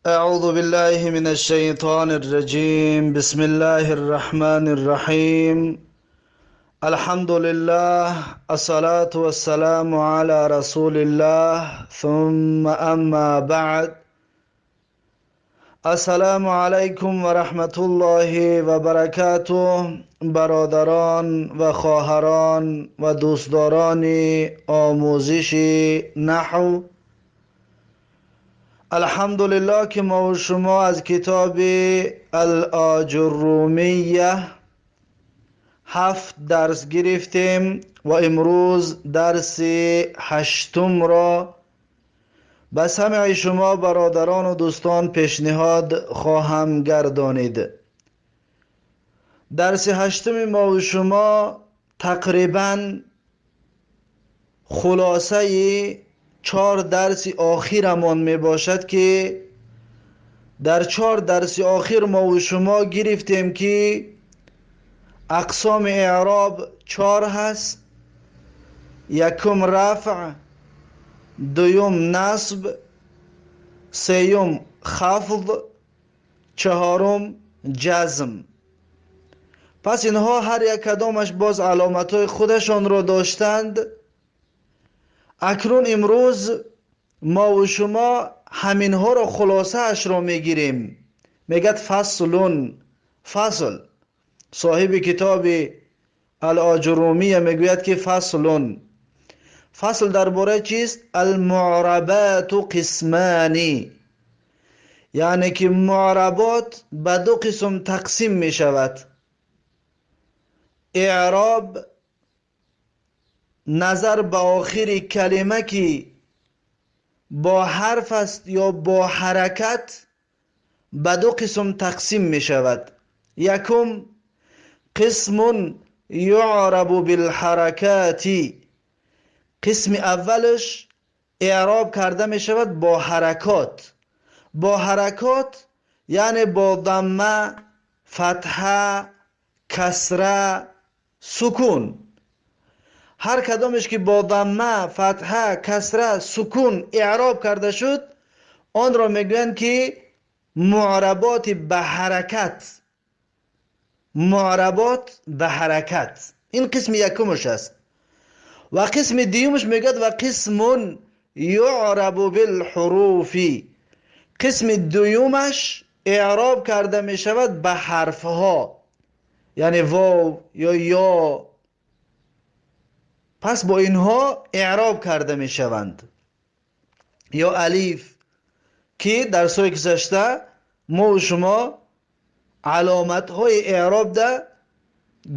أعوذ بالله من الشيطان الرجيم. بسم الله الرحمن الرحيم. الحمد لله، الصلاة والسلام على رسول الله، ثم أما بعد. السلام علیکم و رحمت الله و برکاته. برادران و خواهران و دوستداران آموزش نحو، الحمدلله که ما و شما از کتاب الاجرومیه 7 درس گرفتیم و امروز درس 8 را به سمع شما برادران و دوستان پیشنهاد خواهم گردانید. درس 8 ما و شما تقریبا خلاصه 4 درس آخرمان می باشد که در 4 درس آخر ما و شما گرفتیم که اقسام اعراب 4 هست: یکم رفع، دوم نصب، سوم خفض، چهارم جزم. پس اینها هر یک کدامش باز علامت‌های خودشان را داشتند. اکنون امروز ما و شما همینها را خلاصه اش را میگیریم. میگد فصلون، فصل. صاحب کتاب الاجرومیه میگوید که فصلون، فصل درباره چیست؟ المعربات قسمانی، یعنی که معربات به 2 قسم تقسیم میشود. اعراب نظر به آخر کلمه که با حرف است یا با حرکت به 2 قسم تقسیم می شود. یکم قسم یعرب بالحرکات، قسم اولش اعراب کرده می شود با حرکات. با حرکات یعنی با ضمه، فتحه، کسره، سکون. هر کدامش که با ضمه، فتحه، کسره، سکون اعراب کرده شد آن را میگویند که معربات به حرکت. معربات به حرکت، این قسم یکمش است. و قسم دیومش میگد و قسم یعرب بالحروف، قسم دویومش اعراب کرده میشود به حرفها، یعنی واو یا یا. پس با اینها اعراب کرده میشوند، یا الیف که در سوی گذشته ما و شما علامت های اعراب ده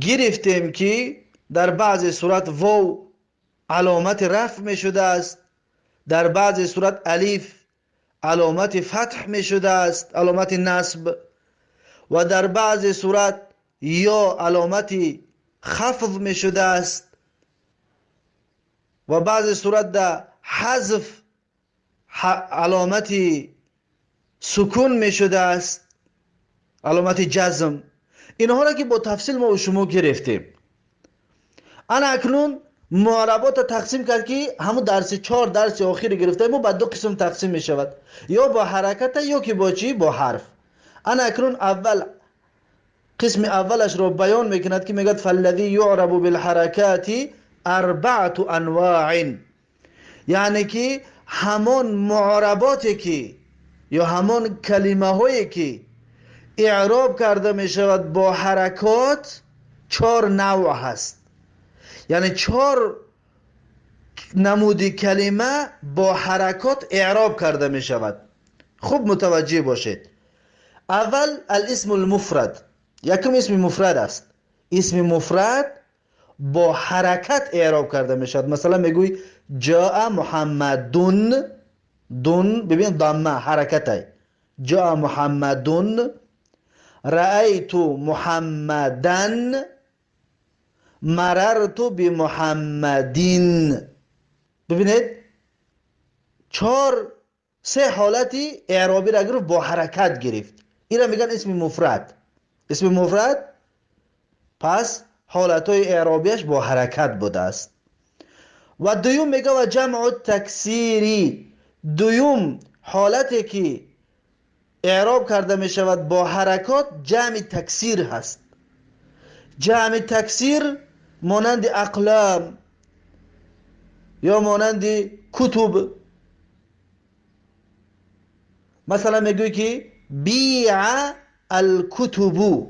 گرفتیم که در بعض صورت واو علامت رفع می شده است، در بعض صورت الیف علامت فتح می شده است، علامت نصب، و در بعض صورت یا علامت خفض می شده است، و بعض صورت در حذف علامت سکون می شده است، علامت جزم. اینها را که با تفصیل ما و شما گرفتیم. انا اکنون معربات را تقسیم کرد که همون درس 4 درس آخر گرفته ما به 2 قسم تقسیم می شود، یا با حرکت یا که با چی؟ با حرف. انا اکنون اول قسم اولش را بیان میکند که میگد فالذی یعرب بالحرکات 4 انواع، یعنی که همان معرباتی که یا همان کلمه هایی که اعراب کرده می شود با حرکات 4 نوع هست. یعنی 4 نمودی کلمه با حرکات اعراب کرده می شود. خوب متوجه باشید. اول الاسم المفرد، یکم اسم مفرد است. اسم مفرد با حرکت اعراب کرده می شود. مثلا میگوی جاء محمدون، دون ببین ضمه حرکت، جاء محمدون، رأیت محمدن، مررت بمحمدین. ببینید 3 حالتی اعرابی را گرفت، با حرکت گرفت. این را میگن اسم مفرد. اسم مفرد پس حالتهای اعرابیش با حرکت بوده است. و دوم میگه و جمع التکسیری، دوم حالتی که اعراب کرده می شود با حرکات جمع تکثیر هست. جمع تکثیر مانند اقلام یا مانند کتب. مثلا میگوی که بیع الکتب،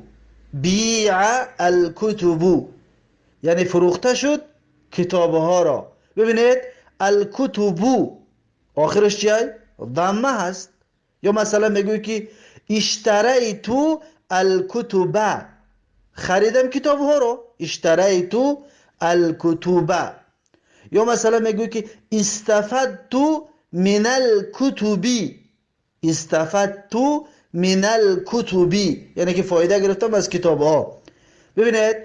بیع الکتب، یعنی فروخته شد کتابها را. ببینید الکتب آخرش چیه؟ ضمه هست. یا مثلا میگوی که اشتریت الکتب، خریدم کتابها رو، اشتریت الکتب. یا مثلا میگوی که استفدت من الکتب، استفدت من الکتب، یعنی که فایده گرفتم از کتابها. ببینید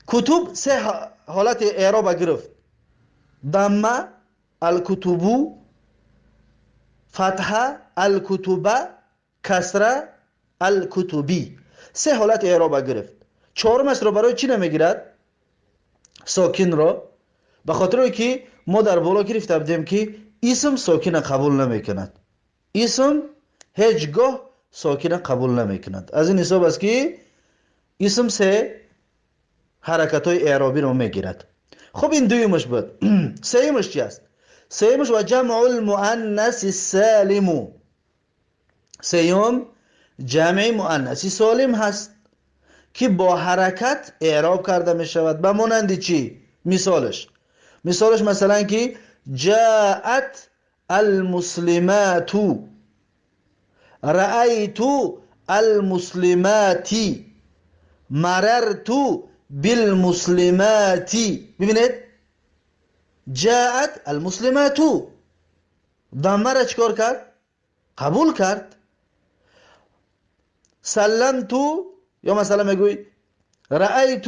کتب سه حالت اعراب گرفت: ضمه الکتب، فتحه الکتب، کسره الکتبی. سه حالت اعراب گرفت. چهارمش رو برای چی نمیگیرد؟ ساکن رو، به خاطر که ما در بالا گرفته بودیم که اسم ساکن قبول نمیکند، اسم هیچگاه ساکن قبول نمیکند. از این حساب است که اسم سه حرکت های اعرابی رو میگیرد. خب این دویمش بود. سیمش چی است؟ سیمش و جمع المؤنث السالم. سیوم جمع مؤنث سالم هست که با حرکت اعراب کرده می شود. به مانند چی؟ مثالش مثلا که جاءت المسلمات، رأیت المسلمات، مررت بالمسلمات. ببینید جاءت المسلمات، ضمه را چیکار کرد؟ قبول کرد. سلمت، یا مثلا میگوی رأیت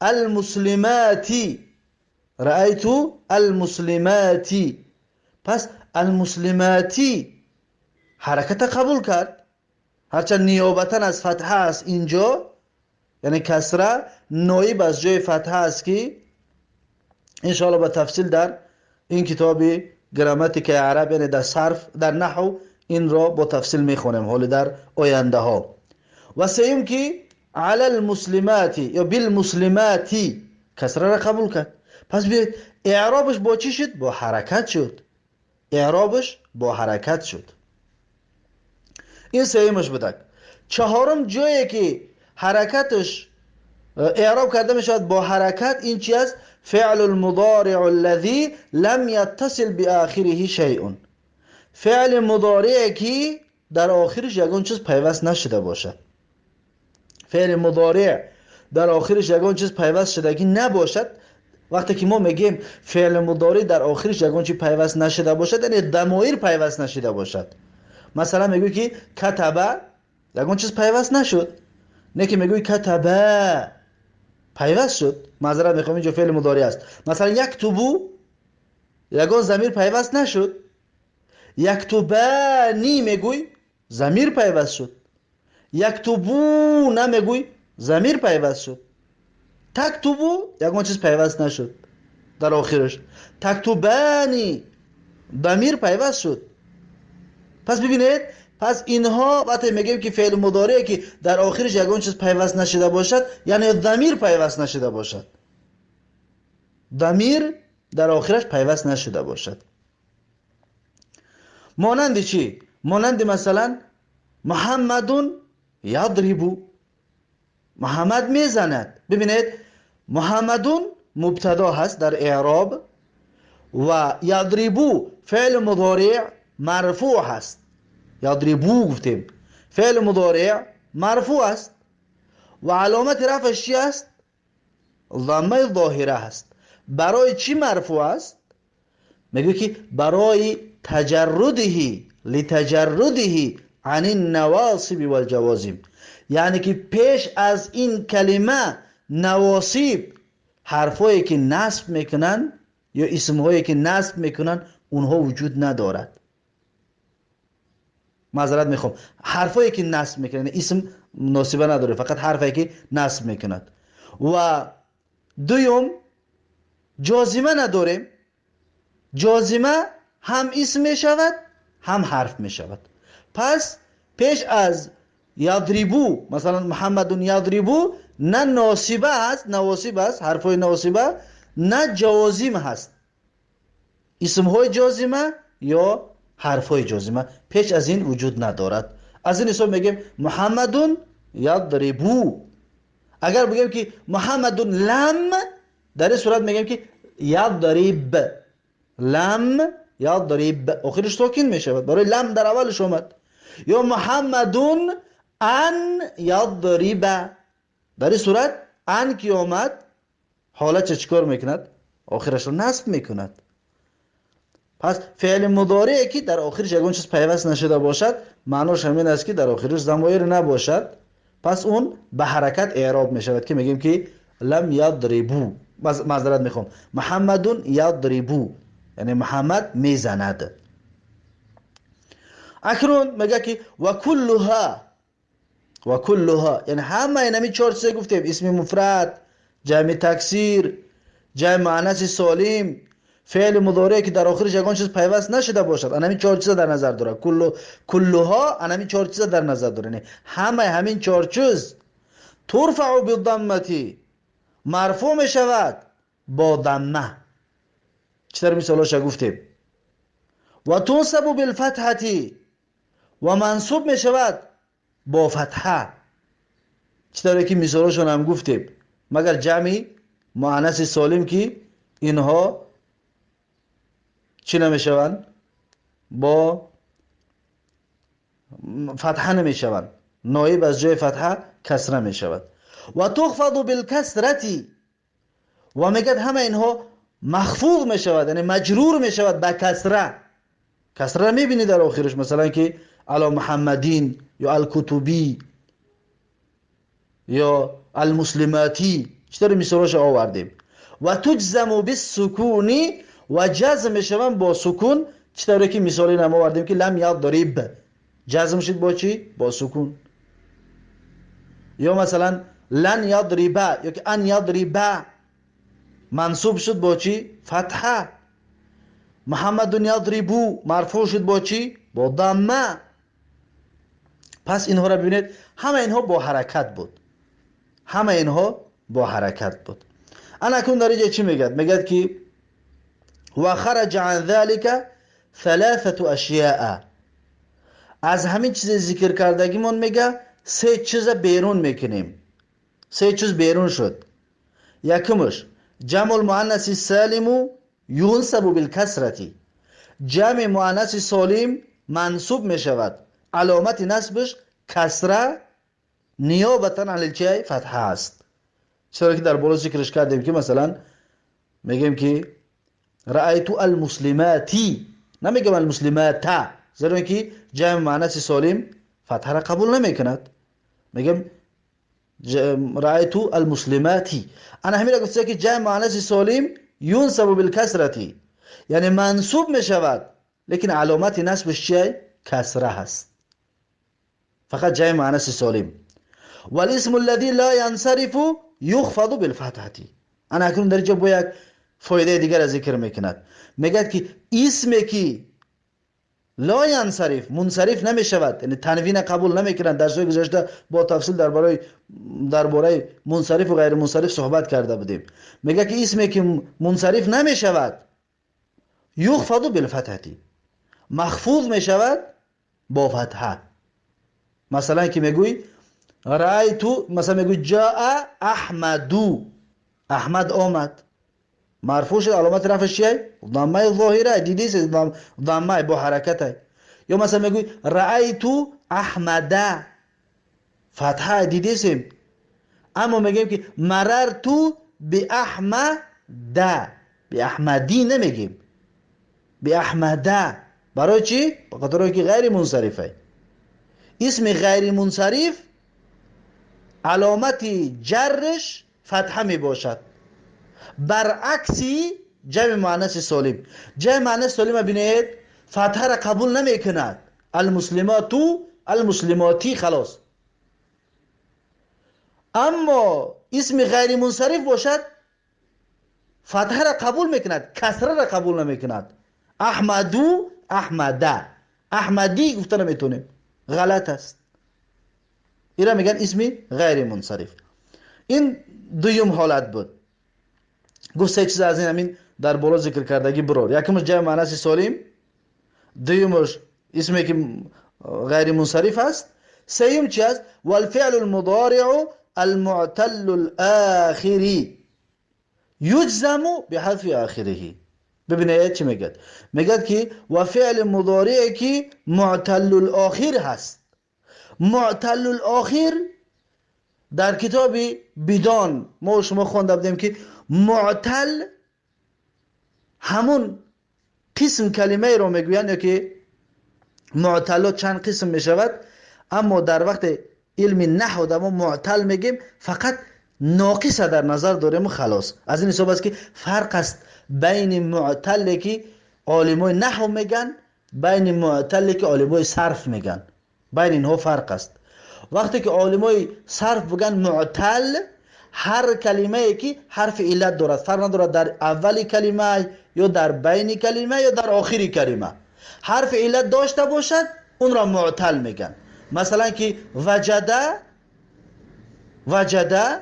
المسلمات، رأیت المسلمات. پس المسلمات حرکت قبول کرد، هرچند نیابتا از فتحه است اینجا، یعنی کسره نایب از جای فتحه است که انشاءالله با تفصیل در این کتاب گراماتیک عرب، یعنی در صرف، در نحو، این را با تفصیل میخونیم حالا در آینده ها. و سیوم که علی المسلمات یا بالمسلمات، کسره را قبول کرد. پس بیاید اعرابش با چی شد؟ با حرکت شد. اعرابش با حرکت شد. این سیومش بودک. چهارم جایی که حرکتش اعراب کرده می شود با حرکت، این چی است؟ فعل المضارع الذي لم يتصل بآخره شیء. فعل مضارع که در آخرش یگان چیز پیوست نشده باشد. فعل مضارع در آخرش یگان چیز پیوست شدگی نباشد. وقتی که ما میگیم فعل مضارع در آخرش یگان چیز پیوست نشده باشد، یعنی ضمایر پیوست نشده باشد. مثلا میگوی که کتبه، یگان چیز پیوست نشد. نه که میگوی کتبه پیوست شد. معذرت میخوام، اینجا فعل مضارع است. مثلا یکتبو، یگان ضمیر پیوست نشد. یکتبانی میگوی، ضمیر پیوست شد. یکتبون میگوی، ضمیر پیوست شد. تکتبو، یگان چیز پیوست نشد در آخرش. تکتبانی، ضمیر پیوست شد. پس ببینید، پس اینها وقتی میگیم که فعل مضارع که در آخرش یگان چیز پیوست نشده باشد، یعنی ضمیر پیوست نشده باشد، ضمیر در آخرش پیوست نشده باشد. مانند چی؟ مانند مثلا محمد یضرب، محمد میزند. ببینید محمد مبتدا هست در اعراب و یضرب فعل مضارع مرفوع هست. یضربو گفتیم فعل مضارع مرفوع است و علامت رفعش چی است؟ ضمه ظاهره است. برای چی مرفوع است؟ میگه که برای تجرده، لتجرده عن النواصب والجوازم، یعنی که پیش از این کلمه نواصب، حرفایی که نصب میکنن یا اسمهایی که نصب میکنن، اونها وجود ندارد. معذرت میخوام، حرفایی که نصب میکنن، اسم ناصبه نداره، فقط حرفایی که نصب میکند. و دوم جازمه نداریم. جازمه هم اسم میشود هم حرف میشود. پس Пеш аз ядрибу, масалан, Муҳаммадун ядрибу, на носиба ҳаст, навосиб ҳаст, ҳарфҳои навосиба, на ҷозим ҳаст, исмҳои ҷозима ё ҳарфҳои ҷозима пеш аз ин вуҷуд надорад. Аз ин ҳисоб мегӯем Муҳаммадун ядрибу. Агар бигӯем, ки Муҳаммадун лам, дар ин сурат мегӯем, ки ядриб, лам ядриб, охириш сокин мешавад, барои лам дар аввалиш омад. Ё Муҳаммадун ан ядриба, дар ин сурат ан ки омад, ҳолатша чӣ кор мекунад? Охирашро насб мекунад. Пас феъли мудорие, ки дар охириш ягон чиз пайваст нашуда бошад, маънош ҳамин аст, ки дар охириш замоир набошад, пас он ба ҳаракат эъроб мешавад, ки мегӯем, ки лам ядрибу, маъзарат мехоҳам, Муҳаммадун ядрибу, яъне Муҳаммад мезанад. Акнун мегӯяд, ки ва куллуҳа, ва куллуҳа, яъне ҳамаи инами чор чизе гуфтем: исми муфрад, ҷамъи таксир, ҷамъи муаннаси солим, феъли мудорие, ки дар охириш ягон чиз пайваст нашуда бошад. Анами чор чиза дар назар дорад. Куллуҳо анами чор чиза дар назар дорад, яъне ҳамаи ҳамин чор чиз турфау бидаммати, марфӯъ мешавад бо дамма, чӣ тавр мисолоша гуфтем, ва тунсабу билфатҳати, ва мансуб мешавад бо фатҳа, чӣ тавре ки мисолошон ҳам гуфтем, магар ҷамъи муаннаси солим, ки инҳо чӣ намешаванд? Бо фатҳа намешаванд, ноиб аз ҷои фатҳа касра мешавад. Ва тухфаду билкасрати, ва мегӯяд, ҳама инҳо махфуз мешавад, яъне маҷрур мешавад ба касра. Касра мебинӣ дар охираш, масалан, ки ало Муҳаммадин ё алкутубӣ ё алмуслиматӣ, чӣ тавре мисолоша овардем. Ва туҷзаму биссукуни, ва ҷазм мешаванд бо сукун, чӣ тавре ки мисоли нам овардем, ки лам ядриб ҷазм шуд бо чӣ? Бо сукун. Ё масалан, лан ядриба ёки ан ядриба мансуб шуд бо чӣ? Фатҳа. Муҳаммадун ядрибу марфӯъ шуд бо чӣ? Бо дамма. Пас инҳоро бибинед, ҳама инҳо бо ҳаракат буд, ҳама инҳо бо ҳаракат буд. Ана акнун дар инҷа чӣ мегӯяд? Мегӯяд, ки ва хараҷа ан залика ثلاثة ашяа. Аз ҳамин чизе зикр кардагимон, мега, се чиза берун мекунем, се чиз берун шуд. Якумш: ҷамъу лмуаннаси салиму юнсабу билкасрати. Ҷамъи муаннаси солим мансуб мешавад, аломати насбаш касра, ниёбатан ан чи? Фатҳа аст. Чиро ки дар боло зикраш кардем, ки масалан, мегӯем, ки раайту алмуслимати, намегӯем алмуслимата, зеро ки ҷамъи муаннаси солим фатҳара қабул намекунад. Мегӯем раайту алмуслимати. Ана ҳамира гуфта, ки ҷамъи муаннаси солим юнсабу билкасрати, яъне мансуб мешавад, лекин аломати насбаш чия? Касра ҳаст. Фақат ҷамъи муаннаси солим. Валисму аллади ла янсарифу юхфаду билфатҳати. Ана акнун дар инҷо бо як фоидаи дигарро зикр мекунад. Мегӯяд, ки исме, ки ла янсариф, мунсариф намешавад, яъне танвина қабул намекунад. Дарсҳои гузашта бо тафсил дар бораи мунсарифу ғайримунсариф суҳбат карда будем. Мегӯяд, ки исме, ки мунсариф намешавад, юхфаду билфатҳати, махфуз мешавад бо фатҳа. Масалан, ки мегӯй раайту, масалан, мегӯй ҷаа Аҳмаду, Аҳмад омад, марфӯъ шуд. Аломати рафъш чия? Даммаи зоҳира. Дидис, даммаи бо ҳаракатай. Ё масалан, мегӯй раайту Аҳмада, фатҳа дидисем. Аммо мегӯем, ки марарту биаҳмада, биаҳмадӣ намегем, биаҳмада. Барои чӣ? Бахотире ки ғайри мунсарифай. Исми ғайри мунсариф аломати ҷаррш фатҳа мебошад, баръакси ҷамъи муаннаси солим. Ҷамъи муаннаси солима бинед, фатҳара қабул намекунад: алмуслимату, алмуслимотӣ, халос. Аммо исми ғайримунсариф бошад, фатҳара қабул мекунад, касрара қабул намекунад: Аҳмаду, Аҳмада. Аҳмадӣ гуфта наметонем. غلط است. ایرا میگن اسمی غیر منصرف. این دویم حالت بود. گفت سه چیز از این همین در بالا ذکر کردگی برار. یکمش جمع مؤنث سالم، دویمش اسمی که غیر منصرف است، سوم چی است؟ والفعل المضارع المعتل الاخر یجزم بحذف آخره. ببینید چی میگه؟ میگه که و فعل مضارع که معتل الاخر هست. معتل الاخر در کتاب بدان ما شما خوانده بودیم که معتل همون قسم کلمه رو میگویند یا که معتلات چند قسم میشود، اما در وقت علم نحو در ما معتل میگیم فقط ناقص در نظر داریم و خلاص. از این حساب است که فرق است بین معتل که عالمای نحو میگن، بین معتل که عالمای صرف میگن، بین اینها فرق است. وقتی که عالمای صرف بگن معتل، هر کلمه ای که حرف علت دارد، فرق ندارد در اول کلمه یا در بین کلمه یا در آخر کلمه، حرف علت داشته باشد اون را معتل میگن. مثلا که وجده، وجده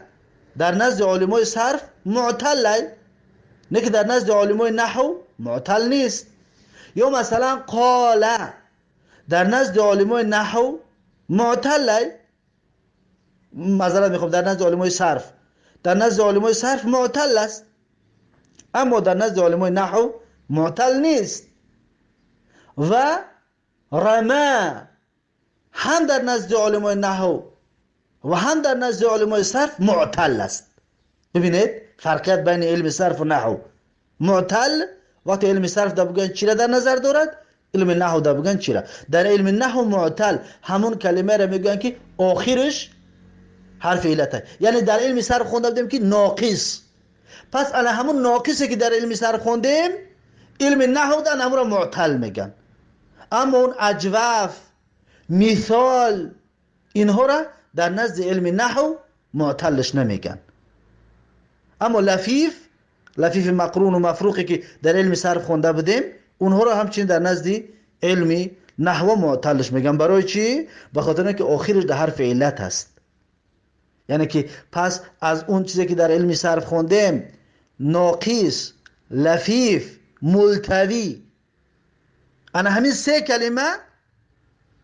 در نزد عالمای صرف معتل، نه که در نزد عالمای نحو معتل نیست. یا مثلا قال در نزد عالمای نحو معتل، معذرت میخوام، در نزد عالمای صرف، در نزد عالمای صرف معتل است، اما در نزد عالمای نحو معتل نیست. و رما هم در نزد عالمای نحو و هم در نزد عالمای صرف معتل است. ببینید فرقیت بین علم صرف و نحو. معتل وقتی علم صرف در بگن چی را در نظر دارد، علم نحو در بگن چی را. در علم نحو معتل همون کلمه را میگن که آخرش حرف علت، یعنی در علم صرف خونده بودیم که ناقص، پس الان همون ناقصی که در علم صرف خوندیم علم نحو در همون را معتل میگن. اما اون اجوف، مثال، اینها را در نزد علم نحو معتلش نمیگن. اما لفیف، لفیف مقرون و مفروقی که در علم صرف خونده بودیم، اونها را همچنین در نزد علم نحو معتلش میگن. برای چی؟ به خاطر اینکه آخرش در حرف علت هست. یعنی که پس از اون چیزی که در علم صرف خوندیم، ناقص، لفیف، ملتوی، انا همین سه کلمه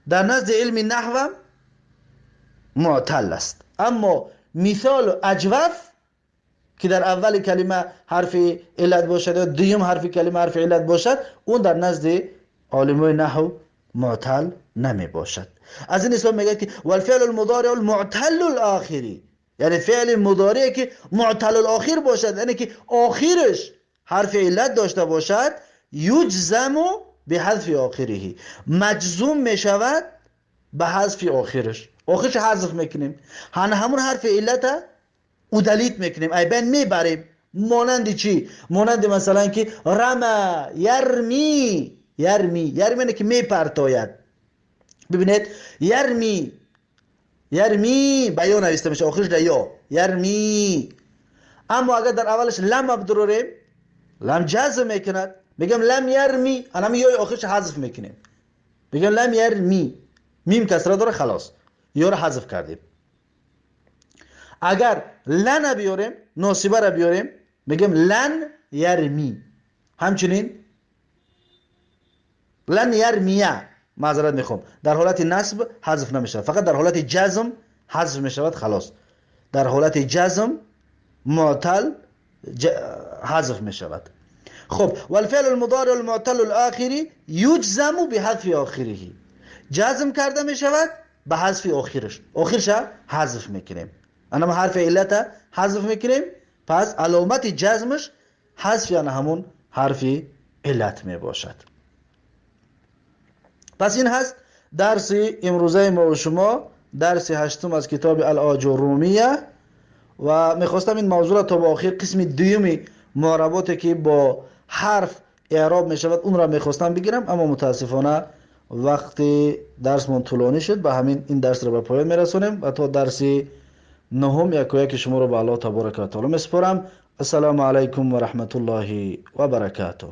در نزد علم نحو معتل است. اما مثال و اجوف که در اول کلمه حرف علت باشد یا دوم حرف کلمه حرف علت باشد، اون در نزد عالمای نحو معتل نمی باشد. از این حساب میگه که والفعل المضارع المعتل الاخری، یعنی فعل مضارع که معتل الاخر باشد، یعنی که آخرش حرف علت داشته باشد، یجزم به حذف آخره، مجزوم میشود به حذف آخرش. آخرش حذف میکنیم، همون حرف علت ادلیت میکنیم، ای بین میبریم. مانند چی؟ مانند مثلا که رما یرمی، یرمی، یرمی یعنی که میپرتاید. ببینید یرمی، یرمی بیان نوشته میشه، آخرش در یا یرمی. اما اگر در اولش لم بدروریم، لم جزم میکند، میگم لم یرمی، انا یای آخرش حذف میکنیم، میگم لم یرمی، میم کسره داره، خلاص یا رو حذف کردیم. اگر لن بیاریم، ناصبه را بیاریم، میگم لن یرمی. همچنین لن یرمیه، معذرت میخوام، در حالت نصب حذف نمیشه، فقط در حالت جزم حذف میشود، خلاص. در حالت جزم معتل حذف میشود. خب والفعل المضارع المعتل الاخری یجزم بحذف آخره، جزم کرده میشود به حذف آخرش، آخرش حذف میکنیم، انا حرف علت حذف میکنیم، پس علامت جزمش حذف یعنی همون حرف علت میباشد. پس این هست درس امروزه ما و شما، درس هشتم از کتاب الاجرومیه، و میخواستم این موضوع را تا به آخر قسم دومی معرباتی که با حرف اعراب میشود اون را میخواستم بگیرم، اما متاسفانه وقتی درسمون طولانی شد، به همین این درس را به پایان میرسونیم و تا درس نهم یک و یک شما را به الله تبارک و تعالی میسپارم. السلام علیکم و رحمت الله و برکاته.